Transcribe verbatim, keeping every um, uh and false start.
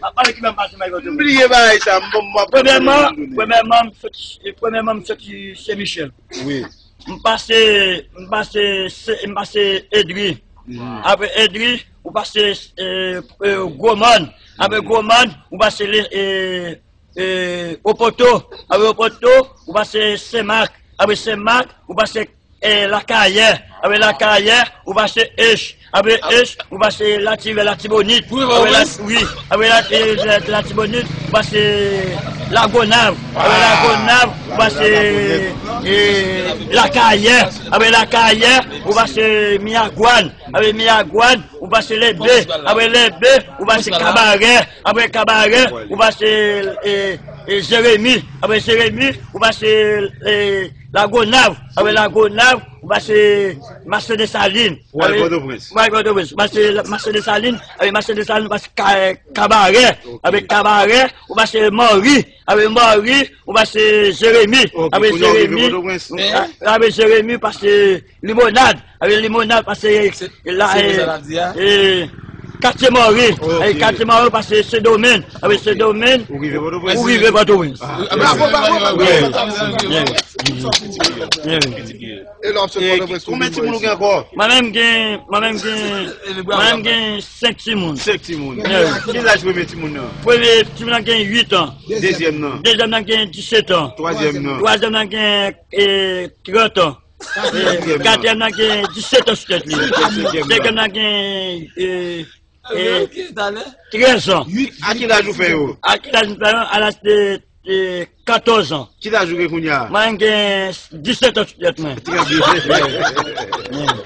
M ap pale ki bò m pase Mike Anthony. M bliye bagay sa, m bon, m ap Premyèman, premyèman, m soti, premyèman, m soti Sen Michèl. Wi. M pase, m pase, Se- m pase Edri. Apre Edri, ou pase eh, eh, Gwo Mòn. Apre Gwo Mòn, ou pase le, eh, eh, Opoto. Apre Opoto, ou pase Sen Mak. Apre Sen Mak, ou pase eh, Lakayè. Apre Lakayè, ou pase Ech. Apre Ech, ou pase Latirè, Latibonit. Wi, wi, wi. Apre La- wi. Apre La- eh, La- Latibonit, ou pase Lagonav. Apre Lagonav, ou pase eh, Lakayè. Apre Lakayè, ou pase Miyagwàn. Apre Miyagwàn, ou pase Lebe. Apre Lebe, ou pase Kabarè. Apre Kabarè, ou pase eh, eh, Jeremi. Apre Jeremi, ou pase eh, Lagonav. Apre Lagonav, ou pase Mache Desalin. Ou al Pòtoprens. Ou al Pòtoprens. Pase Mache Desalin. Apre Mache Desalin, ou pase Ka- Kabarè. Apre Kabarè, ou pase Mòri. Apre Mòri, ou pase Jeremi. Apre Jeremi, apre Jeremi, ou pase Limonad. Apre Limonad, pase la, eh, Katye Mòri. Apre Katye Mòri, ou pase Sendomeng. Apre Sendomeng, ou rive Pòtoprens. Bravo, bravo, bravo. E lè w ap sot Pòtoprens, konbyen timoun ou gen ankò? Mwen menm gen, mwen menm gen, mwen menm gen senk timoun. Senk timoun. Ki laj premye timoun nan? Premye timoun nan gen uit an. Dezyèm nan? Dezyèm nan gen disèt an. Twazyèm nan? Twazyèm nan gen eh, trant an. Eh, katriyèm nan gen disèt an sou tèt li. Senkyèm nan gen eh, eh, trèz an. A ki laj ou fè yo? A ki laj m fè yo? A laj de eh, katòz an. Ki laj ou gen kounye a? Mwen gen disèt an sou tèt mwen. Trè byen.